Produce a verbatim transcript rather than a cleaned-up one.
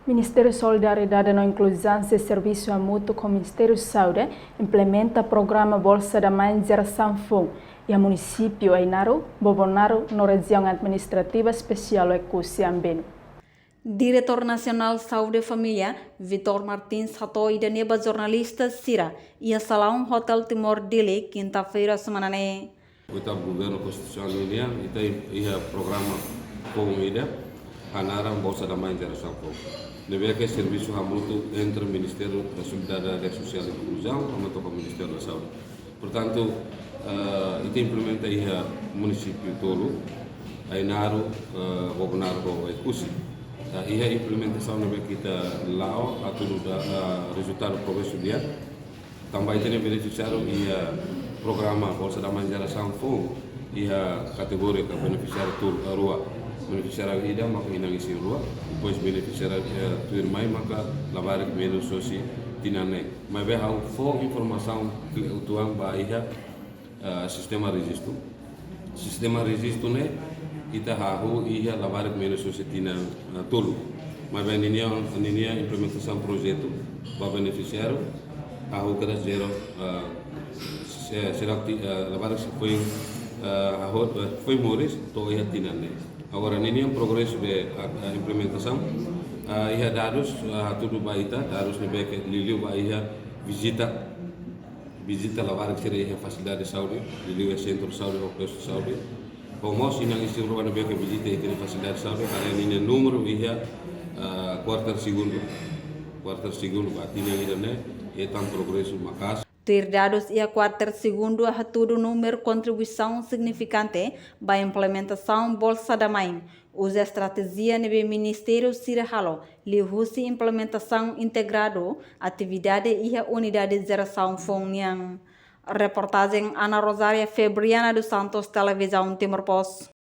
Ministériu Solidariedade no Inkluzaun sei servisu hamutuk ho Ministériu Saúde implementa programa Bolsa da Mãe Jerasaun Foun iha munisípiu Ainaro, Bobonaro no Rejiaun Administrativa Espesiál Oekusi Ambeno. Diretór Nasionál Saúde Família, Vitor Martins, hato'o ida-ne'e ba jornalista sira iha salaun Hotel Timor Dili, kinta-feira semana ne'e. Oitavu Governu Konstitusionál nian, ita iha programa foun ida, hanaran Bolsa da Mãe Jerasaun Foun. Ne'ebé ke servisu hamutuk entre Ministériu da Solidariedade Sosiál e Inkluzaun, hamutuk ho Ministériu da Saúde. Portantu, eh, ita implementa iha munisípiu tolu, Ainaro, eh, Bobonaro ho Oekusi. Eh, iha implementasaun ne'ebé ke ita la'o, hatudu da, eh, rezultadu progresu di'ak. Tanba ita-nia benefisiáriu iha programa Bolsa da Mãe Jerasaun Foun, iha kategoria ka benefisiáriu tolu, eh, rua. Benefisiáriu ida maka inan isin-rua, depois benefisiáriu, eh, tuirmai maka labarik menus husi tinan neen. Maibé ha'u fó informasaun kle-, uitoan ba iha, eh, sistema rejistu. Sistema rejistu ne'e ita hahú iha labarik menus husi tinan, eh, tolu. Maibé ninia, ninia implementasaun projetu ba benefisiáriu hahú kedas zero, eh, se-, sira ti-, eh, labarik foin, eh, hahú, eh, foin moris to'o iha tinan ne'e. Agora, ninia progresu de, eh, eh, implementasaun, eh, iha dadus, eh, hatudu ba ita, dadus ne'ebé ke liuliu ba iha vizita, vizita labarik sira iha fasilidade saúde, liuliu iha sentru saúde ho postu saúde. Ho mós inan isin-rua ne'ebé ke vizita ita-nia fasilidade saúde, haree ninia númeru iha, eh, kuarter segundu. Kuarter segundu ba tinan ida-ne'e, hetan progresu maka'as. Tuir dadus iha kuarter segundu hatudu númeru kontribuisaun signifikante ba implementasaun Bolsa da Mãe. Uza estratéjia ne'ebé ministériu sira halo, liuhusi implementasaun integradu atividade iha unidade jerasaun foun nian. Reportajen Ana Rosária Febriana dos Santos, Televizaun Timor Post.